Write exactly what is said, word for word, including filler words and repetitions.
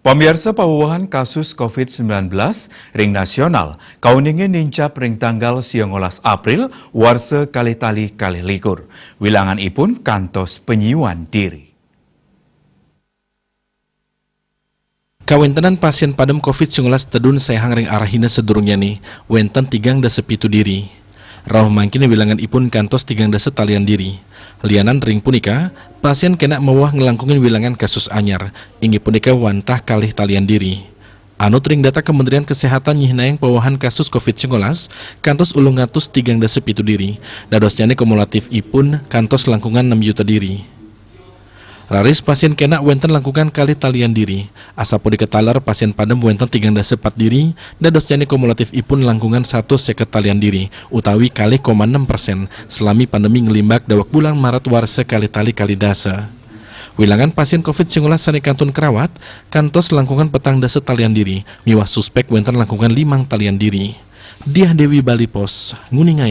Pamiarsa, pawewehan kasus covid sembilan belas ring nasional kauningin nincap ring tanggal siangolas April warsa kalih tali kalih likur. Wilangan ipun kantos panyiuan diri. Kawentenan pasien padem covid sembilan belas tedun saihang ring arahina sadurungnyane wenten tigang dasa pitu diri. Rauh mangkin wilangan ipun kantos tigang dasa talian diri. Lianan ring punika, pasien kena maweweh nglangkungin wilangan kasus anyar, inggih punika wantah kalih talian diri. Anut ring data Kementerian Kesehatan nyihnayang pawewehan kasus covid sembilan belas kantos ulung atus tigang dasa pitu diri, dadosnyane kumulatif ipun kantos langkungan enam juta diri. Raris pasien kena wenten langkungan kalih talian diri. Asapunika taler pasien padem wenten tigang dasa pat diri, dadosnyane kumulatif ipun langkungan satus seket talian diri, utawi kalih koma enam persen, salami pandemi nglimbak daweg bulan Maret warsa kalih tali kalih dasa. Wilangan pasien covid sembilan belas sane kantun karawat kantos langkungan petang dasa talian diri, miwah suspek wenten langkungan limang talian diri. Diah Dewi, Bali Post, nguningayang.